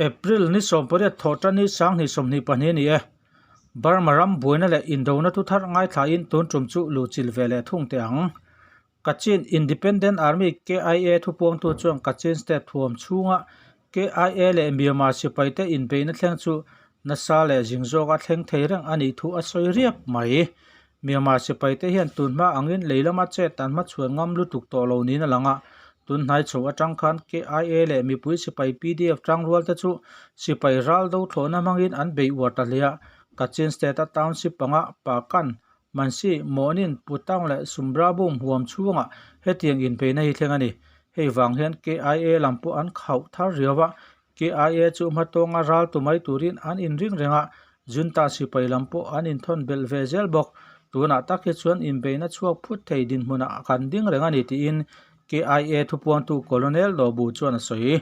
April ni 18 thawhtan hi 2022 a ni e. Burma ram buaina leh indona thu thar ngaithlain tun tum chu luhchilh ve leh thung teh ang. Kachin Independent Army, KIA, thupuangtu chuan Kachin State thuam chhunga KIA leh Myanmar sipaite inbeihna thleng chu nasa leh zing zawka thleng thei reng a nih thu a sawi riap mai. Myanmar sipaite hian tunhma angin lei lama chet an hmachhuan ngam lutuk tawh lo niin a lang a, tunhnai chho atang khan KIA leh mipui sipai PDF tangrualte chu sipai ral do thlawhna hmangin an bei uar ta hle a, Kachin State-a township panga Pakan Mansi, Mawnin, Putaung leh Sumbrabum huam chhungah hetiang inbeihna hi thleng a ni. Hei vang hian KIA lam pawh an khauh thar riau a, KIA chu hmatawnga ral tu mai turin an inring reng a, Junta sipai lam pawh an inthawn belh ve zel bawk. Tunah tak hi chuan inbeihna chhuak phut thei dinhmunah kan ding reng a ni tiin KIA thupuangtu Colonel Lobu chuan a sawi.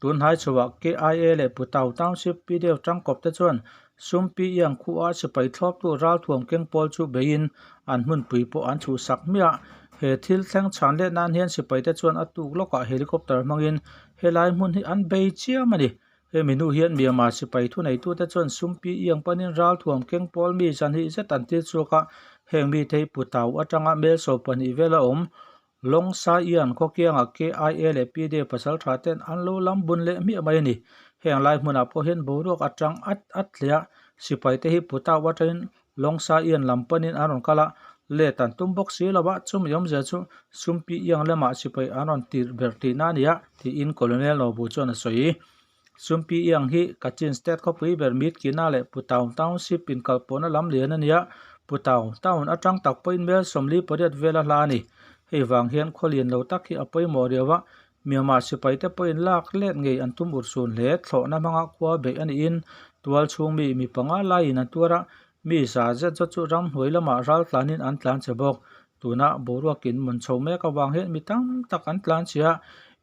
Tunhnai chhuah KIA leh Putau Township PDF tangkawp te chuan Sumpi Iang khua sipai thlawptu ralthuam keng pawl chu beiin an hmunpui pawh an chhuhsak hmiah. He thil thleng chhan let nan hian sipai te chuan a tuk lawkah helicopter hmangin helai hmun hi an bei chiam a ni. Hemi hnu hian Myanmar sipai thuneitute chuan Sumpi Iang panin ralthuam keng pawl mi zanhnih zet an tir chhuak a, heng mite hi Putau atanga mel 12 vela awm Long Sa Ian khawkiangah KIA leh PD pasal tha ten an lo lam bun leh hmiah mai a ni. Heng lai hmunah pawh hian boruak a tang at at hle a, sipai te hi Putau atangin Long Sa Ian lam panin an rawn kal a, let an tum bawk si lo a, chumi awmzia chu Sumpi Iang lamah sipai an rawn tirh ber tihna a ni a, tiin Colonel Nobu chuan a sawi. Sumpi Iang hi Kachin State khawpui ber Myitkyina leh Putau Township inkalpawhna lam lian a ni a, Putau Town atang tak pawhin mel 48 vela hla a ni. Hei vang hian khaw lian lo tak hi a pawimawh riau a, Myanmar sipaite pawhin lak let ngei an tum urhsun hle. Thlawhna hmanga khua beih a niin tual chhung mi mi panga laiin an tuar a, mi za zet zawt chu ramhnuai lamah ral tlanin an tlan che bawk. Tuna boruakin mun chho mek avang hian mi tam tak an tlan che a,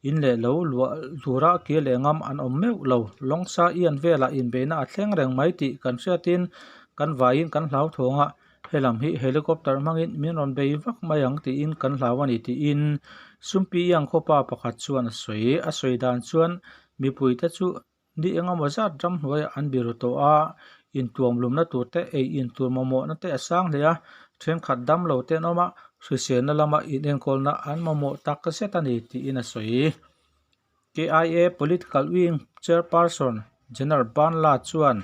in leh lo luah tura kir leh ngam an awm meuh lo. Lawngsa ian velah inbeihna a thleng reng mai tih kan hriatin kan vaiin kan hlauthawng a, helam hi helicopter hmangin min rawn bei vak mai ang tiin kan hlau a ni tiin Sumpi Iang khawpa pakhat chuan a sawi. A sawi dan chuan mipuite chu Ni engemaw zat ramhnuaiah an biru tawh a, intuam lumna tur te, ei intur mamawhna te a sang hle a, thenkhat dam lo te an awm a, hriselna lama inenkawlna an mamawh tak zet a ni tiin a sawi. KIA Political Wing Chairperson General Banla chuan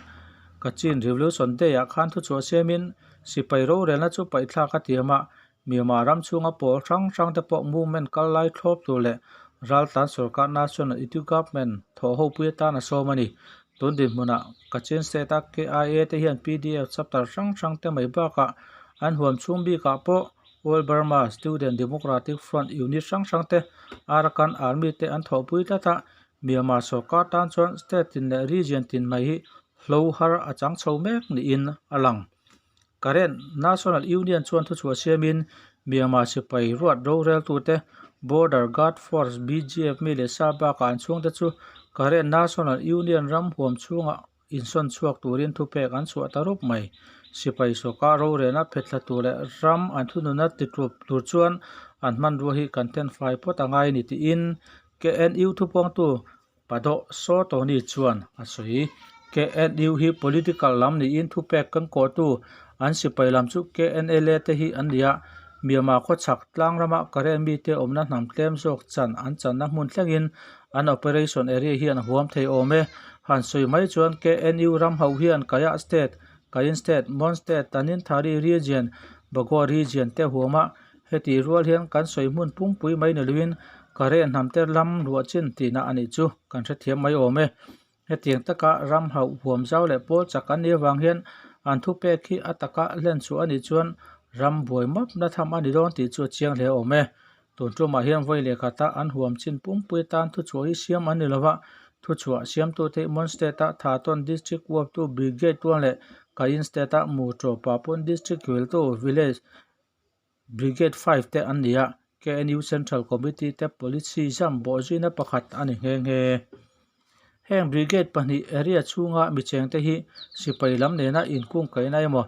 Kachin Revolution Day-ah khan thuchhuah siamin sipai rorelna chu paihthlak a tiam a, Myanmar ram chhunga pawl hrang hrang te pawh movement kal lai thlawp tur leh raltlan sorkar National Unity Government thawh ho pui atan a sawm a ni. Tun dinhmunah Kachin State a KIA te hian PDF chapter hrang hrang te mai bakah an huam chhung bikah pawh All Burma Student Democratic Front unit hrang hrang te Arakan Army te an thawhpui tlat a, Myanmar sorkar tan chuan state tin leh region tin mai hi hlo har a chang chho mek niin a lang. Karen National Union chuan thuchhuah siamin Myanmar sipai ruat roreltute Border Guard Force, BGF, mi leh sa bakah an chhungte chu Karen National Union ram huam chhungah insawn chhuak turin thupek an chhuah ta rup mai. Sipai sawka rorelna phetthla tur leh ram an thununa titlup tur chuan an hmanrua hi kan thenfai phawt a ngai a ni tiin KNU thupuangtu Padoh Saw Tony chuan a sawi. KNU hi political lam niin thupek kan kawhtu an sipai lam chu KNLA te hi an ni a, Myanmar khawchhak tlang rama Karen mite awmna hnam tlem zawk chan an channa hmun thlengin an operation area hian a huam thei awm e. Han sawi mai chuan KNU ram ho hian Kayah State, Kayin State, Mon State, Tanintharyi Region, Bago Region te huama Heti rual hian kan sawi hmun pungpui mai ni loin Karen hnamte lam luah chin tihna a nih chu kan hrethiam mai awm e. Hetiang taka ram hauh huam zau leh pawl chak an nih avang hian an thupek hi a taka hlen chhuah a nih chuan ram buai map na tham a ni dawn tih chu a chiang hle awm e. Tun tumah hian vawi leh khata an huam chin pungpui atan thuchhuah hi siam an ni lova, thuchhuah siamtute Mon State-a Thaton District Uaptu Brigade tuan leh Kayin State-a Muṭaw Papun District Huiltu Village Brigade 5 te an ni a, KNU Central Committee te policy zam bawhzuina pakhat a ni nghe nghe. Heng Brigade pahnih area chhunga mi chengte hi sipai lam nena inkungkaihna emaw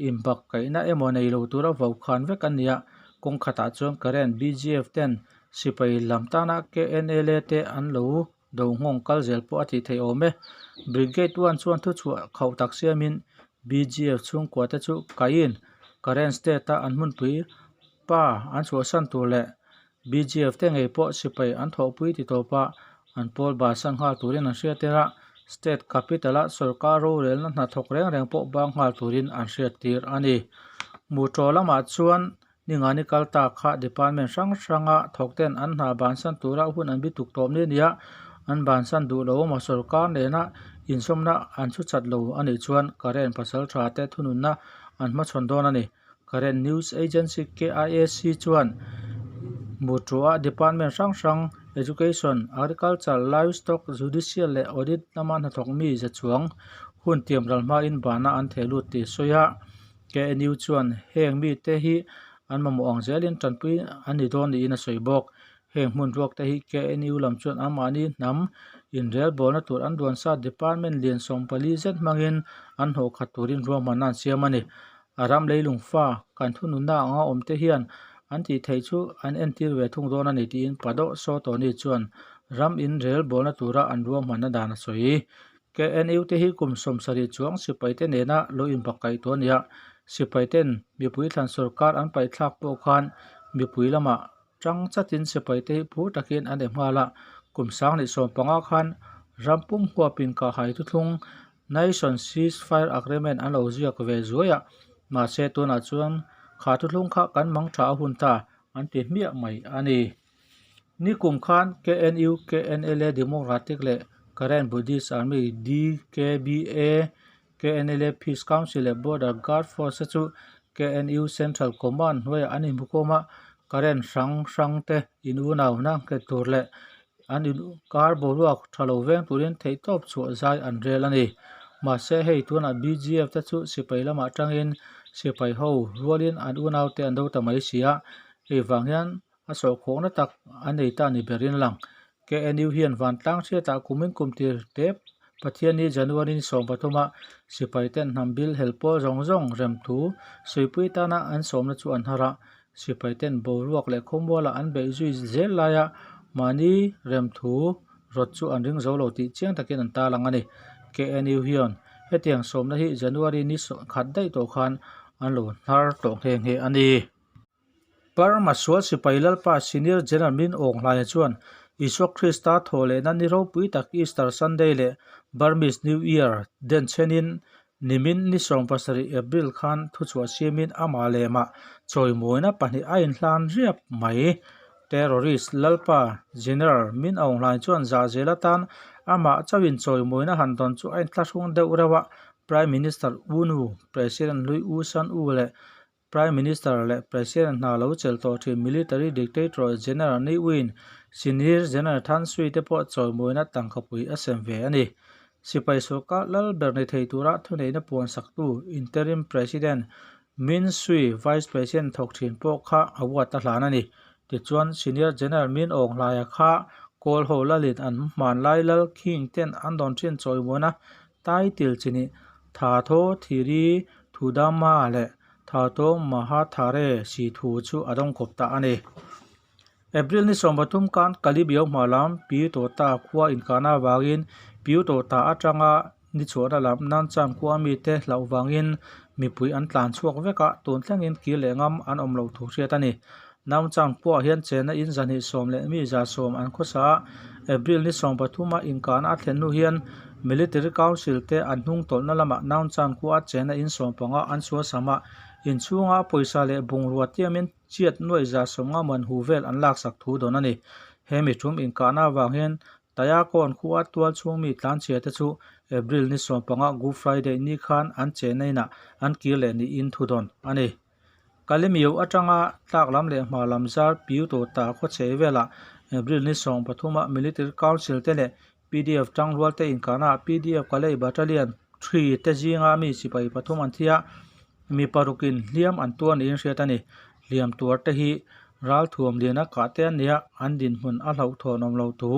inbakkaihna emaw nei lo tura vokhan vek an ni a, kawng khatah chuan Karen BGF ten sipai lam tana KNLA te an lo. Do nghawng kal zel pawh a tih theih awm e. Brigade one chuan thuchhuah khauh tak siamin BGF chhungkua te chu kaiin Karen state a an hmunpui pa an chhuahsan tur leh BGF te ngei pawh sipai an thawhpui ti tawp a, an pawl bansan nghal turin an hriattir a, state capital a sorkar rorelna hnathawk reng reng pawh bang nghal turin an hriattir a ni. Muṭaw lamah chuan Ningani kal ta kha department hrang hranga thawkten an hna bansan tura hun an bituk tawp ni nia an bansan duh lo emaw sorkar nena insawmna an chhu chat lo a nih chuan Karen pasal tha te thununna an hmachhawn dawn a ni. Karen News Agency KIAC chuan Muṭuah department hrang hrang Education, Agriculture, Livestock, Judicial leh Audit lama hnathawk mi za chuang hun tiam ral hmain bana an theh lut tih a sawi a. KNU chuan heng mite hi an mamawh ang zelin tanpui an ni dawn niin a sawi bawk. Heng hmun ruak te hi KNU lam chuan anmahni hnam inrelbawlna tur an duan sa department lian 40 zet hmangin an hnawh khat turin ruahmanna an siam a ni. A ram leilung fa kan thununna anga awm te hian an tih theih chu an entir ve thung dawn a ni tiin Padoh Sawtawni chuan ram inrelbawlna tura an ruahmanna dan a sawi. KNU te hi kum 70 chuang sipai te nena lo inbakkaih tawh a ni a, sipai ten mipui thlan sorkar an paih thlak pawh khan mipui lamah tang chatin sipai te hi phur takin an em nghal a, kum 2015 khan ram pum huapin kahhai thuthlung Nation Ceasefire Agreement an lo ziak ve zuai a, mahse tunah chuan kha thuthlung kha kan mang tha a hun ta an ti hmiah mai a ni. Nikum khan KNU, KNLA Democratic leh Karen Buddhist Army, DKBA, KNLA Peace Council leh Border Guard Force te chu KNU Central Command hnuaiah an inhmukhawm a, Karen hrang hrang te inunauna nghet tur leh an inkar boruak tha lo veng turin theihtawp chhuah zai an rel a ni. Mahse hei tunah BGF te chu sipai lamah tangin sipai ho rualin an unaute an do ta mai si a, hei vang hian A sawhkhawhna tak a nei ta ni berin a lang. KNU hian vantlang hriatah kumin kum tir tep Pathianni January ni 13 ah sipai ten hnam bil hel pawl zawng zawng rem thu suipui tana an sawmna chu an har a. Sipai ten boruak leh khawmualah an beih zui zel laia mahni rem thu rawt chu an ring zo lo tih chiang takin an tarlang a ni. KNU hian hetiang sawmna hi January ni khat daih tawh khan an lo hnar tawh nghe nghe a ni. Burma sual sipai lalpa Senior General Min Aung Hlaia chuan Isua Krista thawhlehna ni ropui tak Easter Sunday leh Burmese New Year den chenin nimin ni 17 April khan thuchhuah siamin amah lemah chawimawina pahnih a inhlan riap mai. Terrorist lalpa General Min Aung Hlaing chuan zahzel atan amah chauhin chawimawina han dawn chu a inthlahrung deuh reuh a, Prime Minister U Nu, President hlui U San U leh Prime Minister leh President hna lo chelh tawh thin Military Dictator General Ne Win, Senior General Than Sui te pawh chawimawina tangkapui a sem ve a ni. Sipai sorkar lal ber ni thei tura thuneihna puan saktu Interim President Min Sui, Vice President thawk thin pawh kha award a hlan a ni. Tichuan, Senior General Min Aung Hlaia kha Kawl ho lalin an hmanlai lal King ten an dawn thin chawimawina Title chi nih Tha Thaw Thiri Thudama leh Tha Thaw Mahathare si thu chu a dawng kawp ta a ni. April ni 13 khan Kalibio hma lam Piutota khua inkahna avangin Piutota atanga ni chhuahna lam Nanchan khua mite hlauh vangin mipui an tlan chhuak vek a, tun thlengin kir leh ngam an awm loh thu hriat a ni. Nanchan khuaah hian chenna in 210 leh mi 110 an khawsa a, April ni 13 a inkahna a thlen hnu hian Military Council te an hnung tawlhna lamah Nanchan khua chenna in 15 an sualsam a, inchhunga pawisa leh bungrua tiamin chiat nuaih 150 man hu vel an laksak thu dawn a ni. He mi tum inkahna avang hian Tayakawn khua tual chhung mi tlanchhia te chu April ni 15 Good Friday ni khan an chenna inah an kir leh niin thu dawn a ni. Kalemiu atanga tlak lam leh hma lam zar piu tawh ta khaw chhe velah April ni 13 a Military Council te leh PDF tangrual te inkahna ah PDF Kalay Battalion 3 te zinga mi sipai pathum an thi a, mi parukin hliam an tuar niin hriat a ni. Hliam tuar te hi ralthuam liana kah te an ni a, an dinhmun a hlauhthawn awm lo thu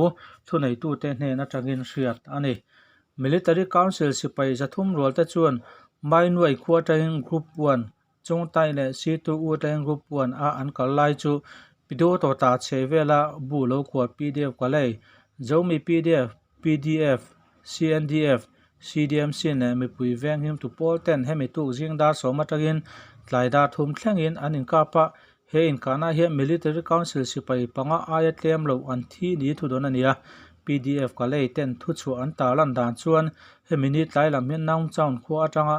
thuneitute hnen atangin hriat a ni. Military Council sipai 300 rual te chuan Mainuai khua atangin Group 1, Chungtai leh Situ U atangin Group 1 a an kal lai chu Pidotota chhe vela bu lo kual PDF Kalay Zomi pdf, pdf, CNDF, CDMC leh mipui venghimtu pawl ten hemi tuk zing dar sawm atangin tlai dar thum thlengin an inkap a, he inkahna hian Military Council sipai panga aia tlem loh an thi ni thu dawn a ni a. Pdf Kalay ten thuchhuah an tarlan dan chuan hemi ni tlai lam hian Naungchaung khua atanga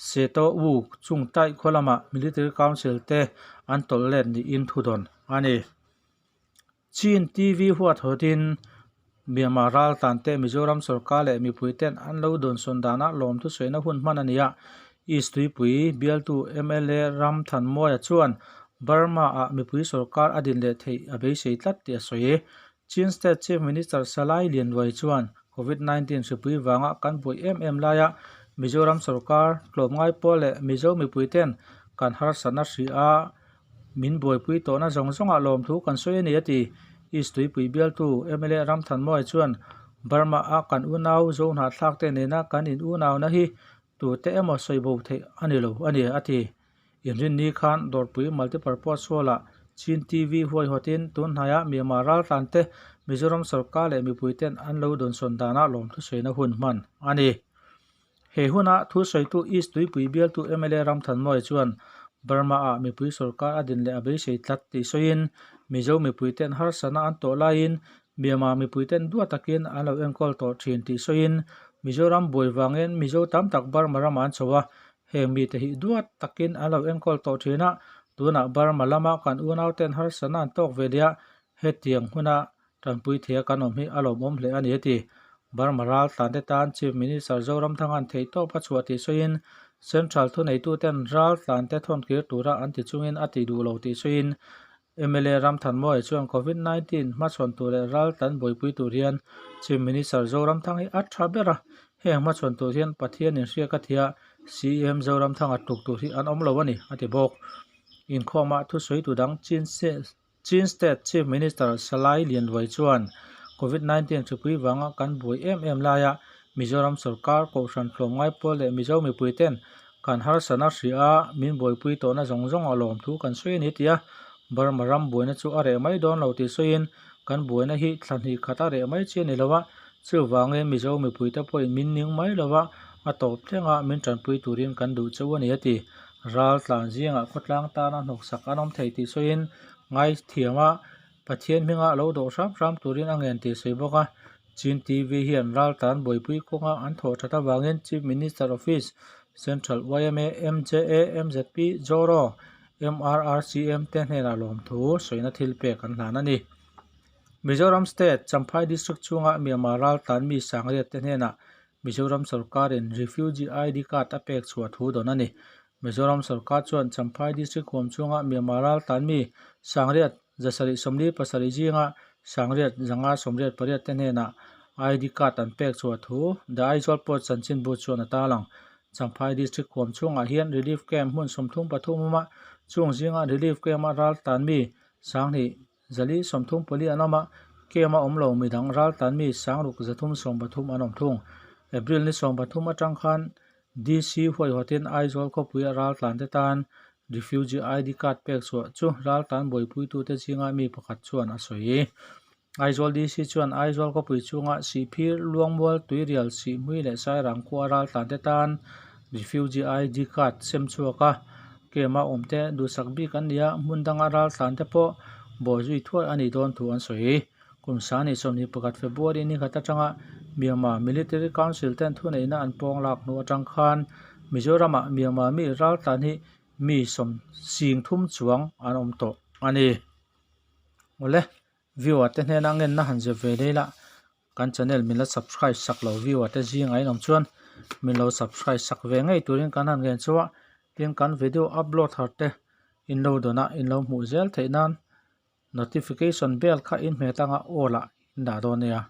Seto U chung taih khaw lamah Military Council te an tawlh let niin thu dawn a ni. Chin TV huat hawtin Myanmar raltlan te Mizoram sorkar leh mipui ten an lo dawnsawn danah lawmthu sawina hun hman a ni a. East Tuipui bialtu mla Ramthanmawia chuan Burma ah mipui sorkar a din leh theih a beisei tlat tih a sawi. Chin State Chief Minister Salai Lianluai chuan Covid 19 hripui vanga kan buai em em laia Mizoram sorkar tlawmngai pawl leh Mizo mipui ten kan harsatna hri a Min buaipui tawhna zawng zawngah lawmthu kan sawi a ni a ti. East Tuipui bialtu mla Ramthanmawia chuan Burma a kan unau Zohnahthlak te nena kan in unauna hi tute emaw sawi bo theih a ni lo a ni a ti. Inrinni khan Dawrpui Multipurpose Hall-ah Chin TV huaihawtin tunhnaiah Myanmar raltlan te Mizoram sorkar leh mipui ten an lo dawnsawn danah lawmthu sawina hun hman a ni. He huna thusawitu East Tuipui bialtu mla Ramthanmawia chuan Burma-ah mipui sorkar a din leh a beisei tlat tih sawiin Mizo mipuiten harsatna an tawh laiin Myanmar mipuiten duat takin an lo enkawl tawh thin tih sawiin Mizoram buai vangin Mizo tam tak Burma ramah an chho a, heng mite hi duat takin an lo enkawl tawh thin a, tunah Burma lama kan unauten harsatna an tawk ve leh a, hetiang huna Tanpui thei a kan awm hi a lawmawm hle a ni a ti. Burma ral tlante tan Chief Minister Zoramthanga'n theihtawp a chhuah tih sawiin Central thuneituten ral tlante thawn kir tura an ti chungin a ti duh lo tih sawiin mla Ramthanmawia chuan Covid 19 hmachhawn tur leh ral tlan buaipui tur hian Chief Minister Zoramthang hi a tha ber a, heng hmachhawn tur hian Pathian inhriak a thia CM Zoramthanga tluk tur hi an awm lo a ni a ti bawk. Inkhawmah thusawitu dang Chin Chin State Chief Minister Salai Lianruai chuan Covid 19 hripui vanga kan buai em em laia Mizoram sorkar Kohhran tlawmngai pawl leh Mizo mipuiten kan harsatna hria a min buaipui tawhna zawng zawng a lawm thu kan sawi a ni tia Burma ram buaina chu a reh mai dawn lo tih sawiin kan buaina hi thla hnih khat a reh mai chi a ni lo a, chuvangin Mizo mipuite pawhin min ning mai lo a, a tawp thlenga min tanpui turin kan duh cheu a ni a ti. Ral tlan zingah khawtlang tana hnawksak an awm thei tih sawiin ngaithiam a, Pathian hminga lo dawh hram hram turin a ngen tih sawi bawk a. Chin TV hian ral tlan buaipui kawnga an thawh that avangin Chief Minister Office, Central yma, MJA, MZP, Zoro, MRRCM te hnenah lawmthu sawina thil pek an hlan a ni. Mizoram State, Champhai District chhunga Myanmar ral tlan mi Sangriat te hnenah Mizoram sorkarin Refugee ID card a pek chhuah thu dawn a ni. Mizoram sorkar chuan Champhai District huam chhunga Myanmar ral tan mi Sangriat 747 zinga Sangriat 588 te hnenah ID card an pek chhuah thu The Aizawl Post chanchinbu chuan a tarlang. Champhai District huam chhungah hian Relief Camp hmun 33 awm a, chung zinga Relief Camp-a ral tan mi 2,000 434 an awm a, camp a awm lo midang ral tan mi 6,313 an awm thung. April ni 13 atang khan DC huaihawtin Aizawl khawpuia ral tlan te tan Refugee ID card pek chhuah chu ral tlan buaipuitute zinga mi pakhat chuan a sawi. Aizawl DC chuan Aizawl khawpui chhunga Sihphir, Luangmual, Tuirial, Sihhmui leh Sairang khua ral tlan te tan Refugee ID card sem chhuak a, Camp-a awmte duhsak bik an ni a, hmun danga ral tlante pawh bawhzui thuai a nih dawn thu an sawi. Kum sani 21 February ni khat atanga Myanmar Military Council ten thuneihna an pawng lak hnu atang khan Mizoramah Myanmar mi ral tlan hi mi sawm sing thum chuang an awm tawh a ni. Awle, viewer te hnena ngenna han zep ve leh ila. Kan channel min la subscribe sak lo viewer te zingah in awm chuan min lo subscribe sak ve ngei turin kan han ngen chu a, tin kan video upload har te in lo dawn a in lo hmuh zel theih nan notification bell kha in hmet anga all ah in dah dawn nia.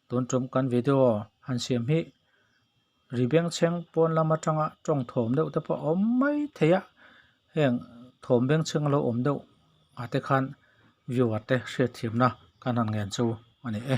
Tun tum kan video han siam hi ri bengchheng pawn lam atanga tawng thawm deuh te pawh a awm mai thei a, heng thawm bengchheng lo awm deuh ah te khan viewer te hriatthiamna kan han ngen chu a ni e.